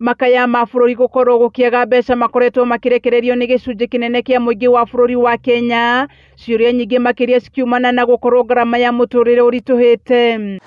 Makaya ma bũrũri gũkorwo gũkĩaga mbeca makoretwo makĩrekererio nĩ gĩcunjĩ kĩnene kĩa mũingĩ wa bũrũri wa Kenya, ciũria nyingĩ makĩria cikiumana na gũkorwo ngarama ya mũtũrĩre ũritũhĩte.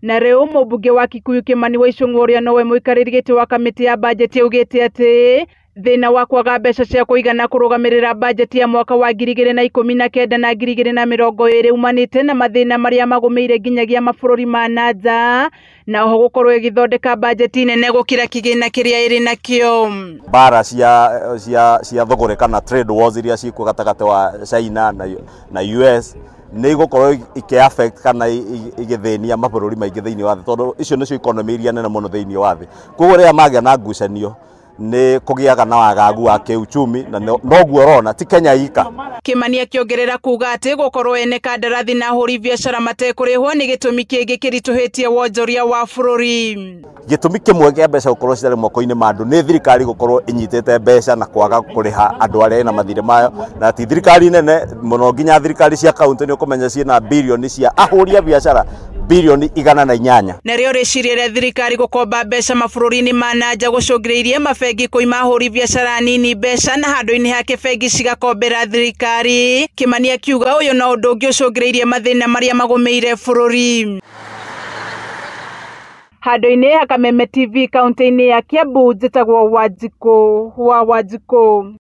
Na rĩu mũmbunge wa Kikuyu Kimani wa Ichung'wa ũrĩa nowe mũikarĩri gĩtĩ wa kamĩtĩ ya bajeti augĩte atĩ thĩna wa kwaga mbeca cia kũigana kũrũgamĩrĩra bajeti ya mwaka wa 2019 na 2020 umanĩte na mathĩna marĩa magũmĩire nginyagia mabũrũri ma na nja, na oho gũkorwo ĩgĩthondeka bajeti nene gũkĩra kĩgĩna kĩrĩa ĩrĩ nakĩo. Mbara cia thogore kana trade wars iria ciĩkuo gatagatĩ wa China na US nĩ igũkorwo ikĩ affect kana igĩthĩnia mabũrũri maingĩ thĩinĩ wa thĩ, tondũ icio nĩcio economy iria nene mũno thĩinĩ wa thĩ. Koguo rĩrĩa magĩa na ngucanio nĩ kũgĩaga na wagagu wa kĩuchumi, na noguo ũrona ti Kenya ika. Kimani akĩongerera kuga atĩ gũkorwo ene kandarathi na ahũri biacara matekũrĩhwo nĩ gĩtũmi kĩngĩ kĩritũhĩtie wonjoria wa bũrũri. Gĩtũmi kĩmwe kĩa mbeca gũkorwo citarĩ moko-inĩ ma andũ nĩ thirikari gũkorwo ĩnyitĩte mbeca na kwaga kũrĩha andũ arĩa ĩna mathirĩ mayo, na ti thirikari nene mũno, nginya thirikari cia kaunti nĩ ũkũmenya ciĩna birioni cia ahũri a biacara birioni 108. Narĩo rĩciria rĩa thirikari gũkomba mbeca mabũrũri-inĩ ma na nja gũcũngĩrĩirie mabengi kũima ahũri biacara nini mbeca na handũ-inĩ hake bengi cigakombera thirikari. Kimani akiuga ũyũ no ũndũ ũngĩ ũcũngĩrĩirie mathĩna marĩa magũmĩire bũrũri. Handũ-inĩ ha Kameme TV kaunti-inĩ ya Kiambu, njĩtagwo Wanjikũ wa Wanjikũ.